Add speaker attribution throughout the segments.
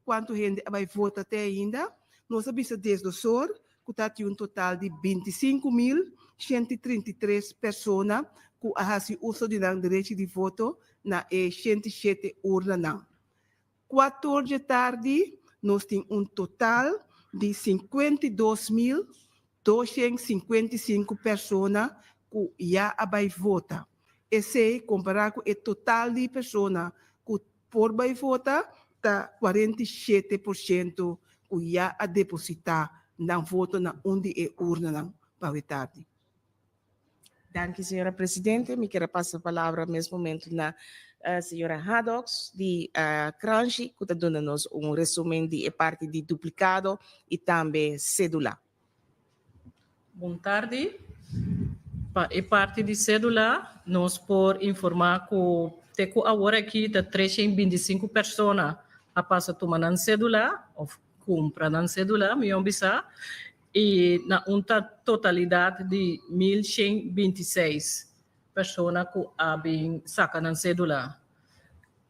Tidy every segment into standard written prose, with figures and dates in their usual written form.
Speaker 1: Kuantu hende a bai vota te ainda? Nos a bisa desdosor ku ta tin un total di 25.133 persona ku a hasi uso di nan derechi di voto na e 107 urnanan. 4'or dje tardi nos tin un total di 52.255 persona ku ya a bai vota. Esei kompará ku e total di persona ku por bai vota ta 47% ku ya a depositá nan voto na un di e urnanan pa awe tardi.
Speaker 2: Danki señora presidente. Mi kier a pasa palabra mes momento na señora Hadox di Kranshi ku ta duna nos un resumen di e parti di duplikado i tambe sedula.
Speaker 3: Bon tardi. Pa e parti di sedula nos por informa ku te ku awor aki ta 325 persona a pasa tuma nan sedula of kumpra nan sedula mihor bisa i na un ta totalidat di 1126 persona ku a bin saka nan sedula.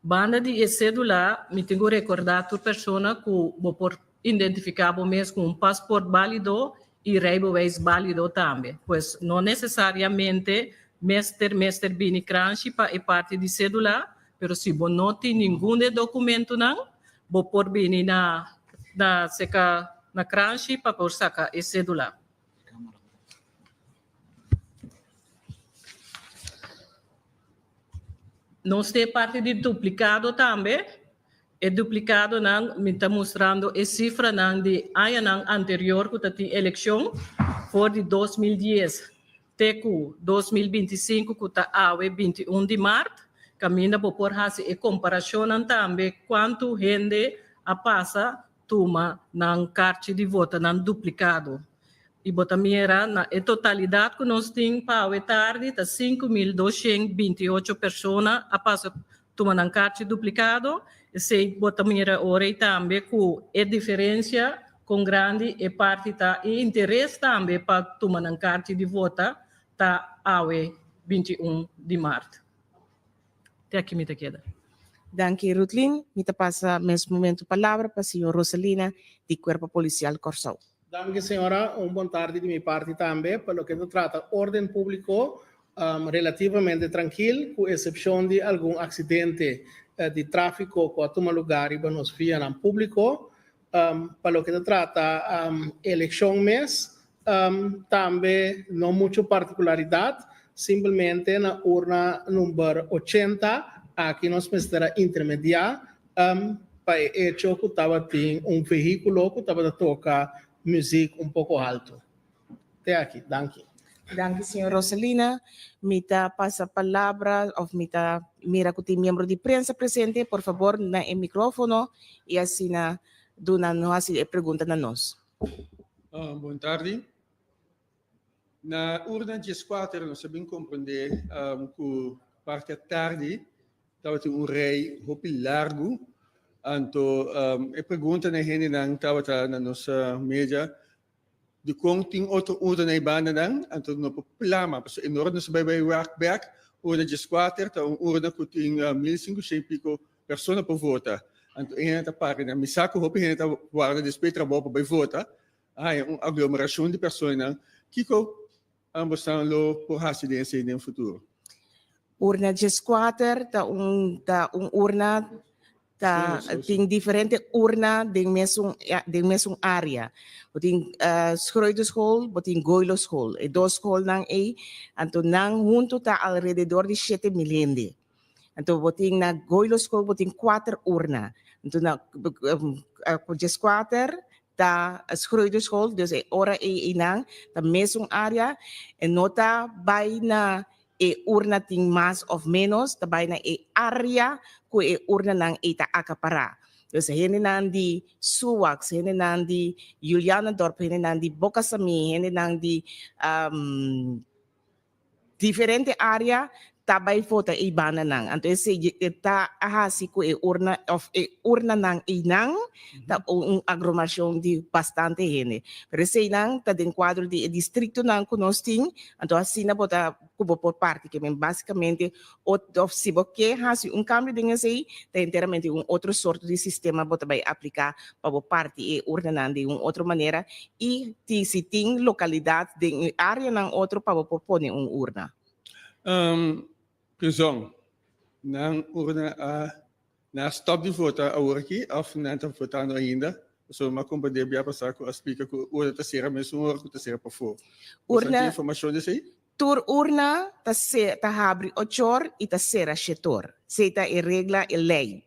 Speaker 3: Banda di e sedula mi tin ku rekordá tur persona ku bo por identifiká bo mes ku un pasport bálido i rijbewijs bálido tambe. Pues no nesesariamente mester mester bini kranshi pa e parti di sedula, pero si bo no tin ningun di e dokumentunan bo por bini na na seka na kranshi pa por saka e sedula. Nos tin e parti di duplikado tambe. E duplikadonan mi ta mustrando e sifranan di añanan anterior ku ta tin elekshon for di 2010 te ku 2025 ku ta awe 21 di mart. Kaminda bo por hasi e komparashonnan tambe kuantu hende a pasa tuma nan karchi di vota nan duplikado. I bo ta mira na e totalidat ku nos tin pa awe tardi ta 5228 persona a pasa tuma nan karchi duplikado. Esei bo ta mira ora ei tambe ku e diferensia kon grandi e parti ta i interes tambe pa tuma nan karchi di vota ta awe 21 di mart. Te aki mi ta keda.
Speaker 2: Danki Rutlin. Mi ta pasa mes momento palabra pa señor Roselina di Kuerpo Polisial Kòrsou.
Speaker 4: Danki señora, un bon tardi di mi parti tambe. Pa loke ta trata orden públiko, relativamente trankil, ku esepshon di algun aksidente di tráfiko ku a tuma lugá riba nos vianan públiko. Pa loke ta trata elekshon mes, tambe no muchu partikularidat, simplemente na urna number 80 aki nos mester a intermediá pa e echo ku tabatin un vehíkulo ku tabata toka muzik un poko haltu. Te aki, danki.
Speaker 2: Danki señor Roselina. Mi ta pasa palabra of mi ta mira ku tin miembro di prensa presente, por fabor na e microfono y asina duna no hasi e pregunta na nos.
Speaker 5: Bon tardi. Na urna 14 nos a bin komprendé ku parti atardi tabatin un rei hopi largu. Anto e pregunta na e hendenan tabata na nos media Dikon tin otro urna na e bandanan? Anto no por plama, pasobra e nora nos a bai bai wak bek, urna 14 ta un urna ku tin 1500 i piko persona por vota. Anto e hende ta para nan. Mi sa ku hopi hende ta warda despues di trabou pa bai vota, a haña un aglomerashon di personanan. Kiko ambosnan lo por hasi den esei den futuro?
Speaker 2: Urna 14 ta un ta un urna Ta tin diferente urna den mesun den mesun area. Bo tin Schreuderschool, bo tin Goiloschool. E dos schoolnan ei, anto nan huntu ta alrededor di 7000 hende. Anto bo tin na Goiloschool bo tin kuater urna. Anto na 14 ta Schreuderschool, dus e ora ei einan ta mesun area. E no ta bai na e urna tin mas of menos, ta bai na e area ku e urnanan ei ta akapará. Dus hendenan di Suwax, hendenan di Julianadorp, hendenan di Boca Samí, hendenan di diferente area. ta bai vota ei bandanan. Anto esei e ta a hasi ku e urna òf e urnanan einan ta un aglomeracion di bastante hende. Pero eseinan ta den cuadro di e districtonan cu nos tin, anto asina bo ta cu bo por parti ke men basicamente of si bo ke haci un cambio den esei ta enteramente un otro sorto di sistema bo ta bay aplica pa bo parti e urnanan den un otro manera y ti si tin localidad den e areanan otro pa bo por pone un urna.
Speaker 5: Prizon, nan urna a Nan a stop di vota awor aki of nan ta votando ainda? Pasobra mi a comprende bia pasa cu a splica cu urna ta cera mesun ora cu ta cera pafó. Boso
Speaker 2: Urna,
Speaker 5: tin informacion di esey?
Speaker 2: Tur urna ta ce ta habri ochor y ta cera shetor. Esey ta e regla, e ley.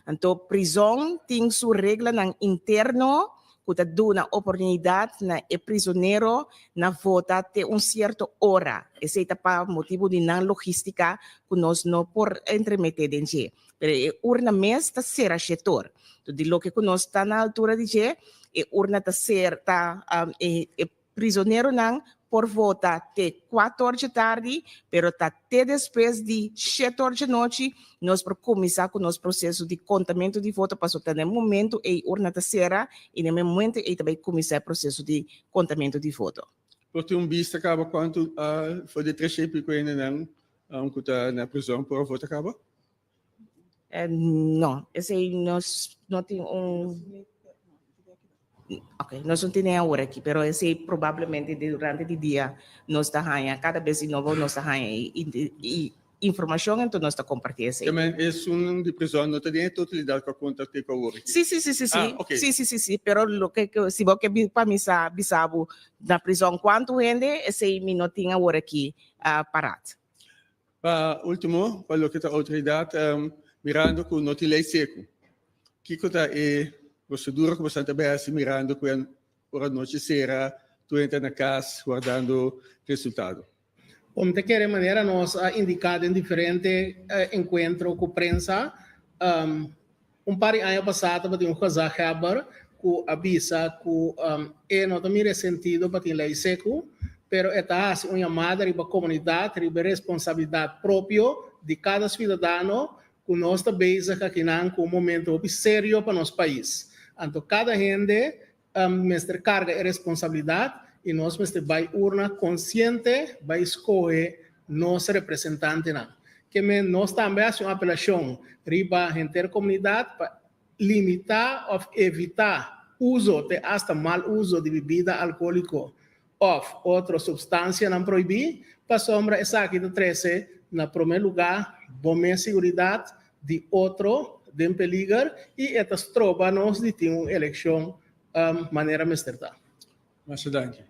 Speaker 2: Anto prizon tin su reglanan interno cu ta duna oportunidad na e prizonero na vota te un cierto ora. Esey ta pa motibo di nan logistica cu nos no por entremete den dje. Pero e urna mes ta cera shetor. Enton di loke cu nos ta na altura di dje, e urna ta cer ta e prizoneronan por vota te cuator dje tardi, pero ta te despues di shetor dje nochi nos por cuminsa cu nos proceso di contamento di voto, pasobra ta na e momento ey urna ta cera y na e momento ey ta bay cuminsa e proceso di contamento di voto.
Speaker 5: Por tin un bista caba cuanto for di tres y pico hendenan cu ta na prizon por a vota caba?
Speaker 2: No, esey nos no tin un. Ok, nos no tene awor aki, pero esey probablemente durante di dia nos ta haña, cada bes di nobo nos ta haña e informacion, enton nos ta comparti esey.
Speaker 5: Tamen esun di prizon no ta den e totalidad cu a conta te cu awor aki?
Speaker 2: Si, si, si, si, si.
Speaker 5: Ah, ok.
Speaker 2: Si, si, si, si, pero loke cu si bo ke pa mi sa bisa bo na prizon cuanto hende, esey mi no tin awor aki parat.
Speaker 5: Pa ultimo, pa loke ta outoridat, mirando ku no tin lei seku, kiko ta e prosedura ku boso ta bai hasi mirando ku ora nochi sera, tur hende ta na kas wardando resultado?
Speaker 4: Bo ta kere manera nos a indiká den diferente enkuentro ku prensa, un par di aña pasá tabatin un gezaghebber ku a bisa ku e no ta mira e sentido pa tin lei seku, pero e ta hasi un yamada riba komunidat, riba e responsabilidat propio di kada siudadano ku nos ta bezig akinan ku un momento hopi serio pa nos pais. Anto kada hende mester karga e responsabilidat i nos mester bai urna konsiente bai skohe nos representantenan. Ke men nos tambe hasi un apelashon riba henter komunidat pa limitá òf evitá uso te asta mal uso di bibida alkohóliko òf otro supstansianan prohibí, pasobra esaki ta trese na promé lugá bo mes siguridat di otro den peliger i e ta stroba nos di tin un elekshon manera mester ta.
Speaker 5: Masha danki.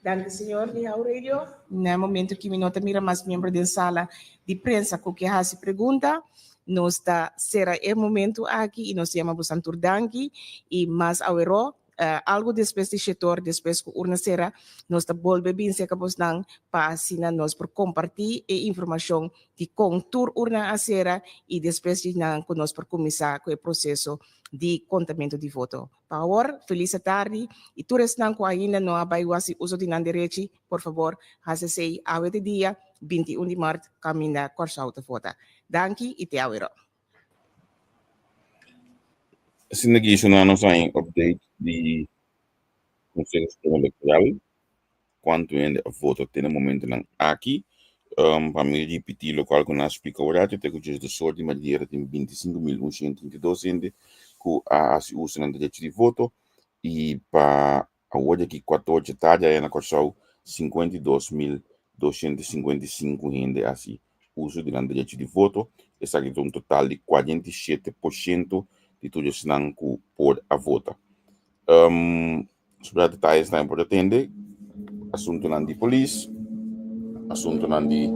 Speaker 2: Danki señor di How Radio. Na e momento ki mi no ta mira mas miembro den sala di prensa ku ke hasi pregunta, nos ta sera e momento aki i nos ta yama bosan tur danki i mas aweró Algu despues di shetor, despues ku urna sera, nos ta bolbe bin serka bosnan pa asina nos por kompartí e informashon di kon tur urna a sera i despues di nan ku nos por kuminsá ku e proseso di kontamentu di voto. Pa awor, felis atardi i tur esnan ku ainda no a bai hasi uso di nan derechi, por fabor hasi esei awe di dia 21 di mart kaminda Kòrsou ta vota. Danki i te awe ro.
Speaker 6: Asina ki sona nos a un update di Conseho Supremo Electoral cuanto hende a vota te na momentonan aki. Pa mi ripiti locual cu nan a splica ora te cu djes de sort di manera tin 25.132 hende cu a haci uso nan derecho di voto y pa awor di aki cuatro dje tardi aya na Corsou 52.255 hende a haci uso di nan derecho di voto, esaki ta un total di 47% di tur esnan ku por a vota. Um, sobra detayes nan por atende, asuntonan di polis, asuntonan di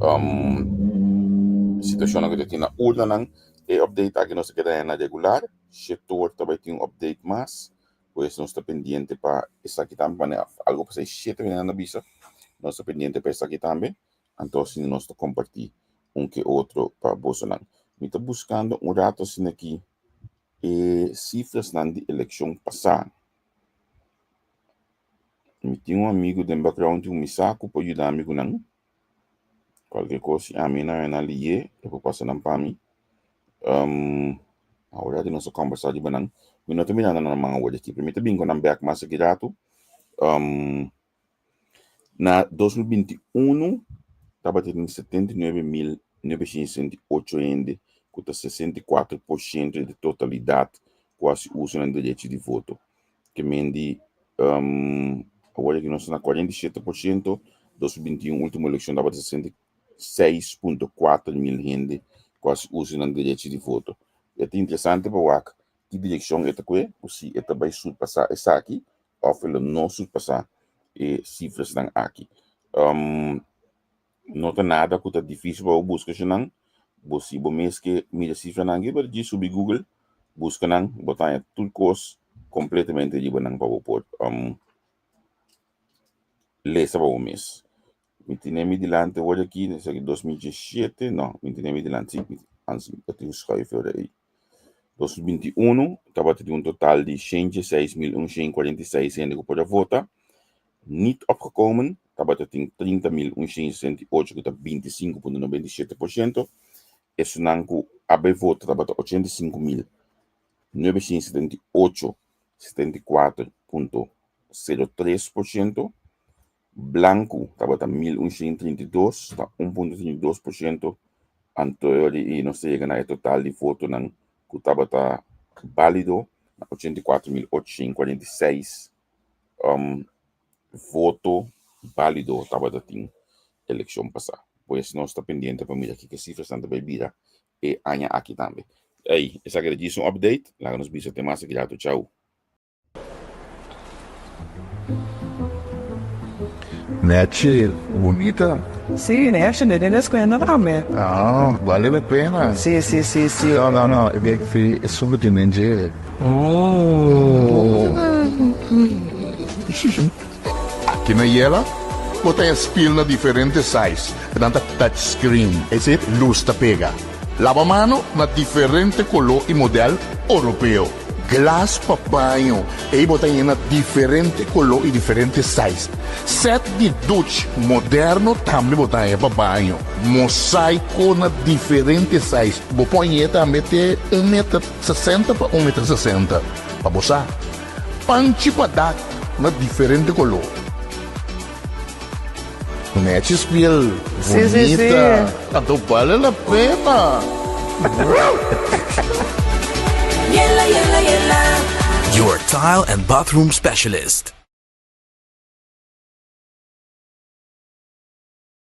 Speaker 6: um, situacionnan ku ta tin na urnanan, e update aki nos ta keda na regular, shetor ta bai tin un update mas, pues nos ta pendiente pa esaki tambe, manera algo pasá shete nan a bisa, nos ta pendiente pa esaki tambe. Anto asina nos ta kompartí un ke otro pa bosonan. Mi ta buskando un rato asina aki e sifrasnan di elekshon pasá. Mi tin un amigu den background tin un mi sa ku por yuda mi ku nan. Cualkier cos si ami na na liye, e por pasa nan pa mi. Um, ahora di nos a conversa riba nan. Mi no ta mirando nan man awor aki, pero mi ta bin con nan bek mas aki rato. Um, na 2021 tabatin 79.968 hende, ku ta 64% di totalidat ku a hasi uso nan derecho di voto. Ke men di um, awor aki nos ta na 47%, 2021 último elekshon tabata 66.4 mil hende ku a hasi uso nan derecho di voto. E ta interesante pa wak ki direkshon e ta kue, ku si e ta bai surpasá esaki òf e lo no surpasá e sifrasnan aki. Um, no ta nada ku ta difísil pa bo buska esnan. Bo si bo mes ke mira sifranan aki, pero djis subi Google, buska nan, bo ta haña tur kos kompletamente riba nan pa bo por um, lesa pa bo mes. Mi tene mi dilanti awor aki, esaki 2017, no, mi tene mi dilanti, si, antes mi tin un schuif ei. 2021 tabata tin un total di 106.146 hende ku por a vota. Niet opgekomen tabata tin 30.168 ku ta 25.97%. Esunnan ku a bai vota tabata 85.978, 74.03%. Blanku tabata 1.132, ta 1.32%. Anto i nos ta yega na e total di votonan ku tabata bálido na 84.846 um, voto bálido tabata tin elekshon pasá. Pues nos ta pendiente pa mira kiko sifrasnan ta bai bira e aña aki tambe. Ey, esaki ta djis un update. Laga nos bisa te mas aki rato. Chau.
Speaker 7: Nechi, bunita.
Speaker 8: Sí, nechi, den e descuento tambe.
Speaker 7: Ah, vale la pena.
Speaker 8: Sí, sí, sí, sí.
Speaker 7: No, no, no, e e esun ku tin den dje. Oh. Aki na Yela, bo ta haña spiel na diferente size, nan ta touch screen, esei lus ta pega. Laba mano na diferente koló i modèl oropeo. Glas pa baño, ei bo ta haña na diferente koló i diferente size. Sèt di duch moderno tambe bo ta haña pa baño. Mosaiko na diferente size, bo por hañ'é tambe te un meter sesenta pa un meter sesenta, pa bo sa. Panchi pa dak na diferente koló. Nechi spiel
Speaker 8: Sí, sí, sí.
Speaker 7: bunita. Anto bale la pena.
Speaker 9: Yela, yela, yela.
Speaker 10: Your tile and bathroom specialist.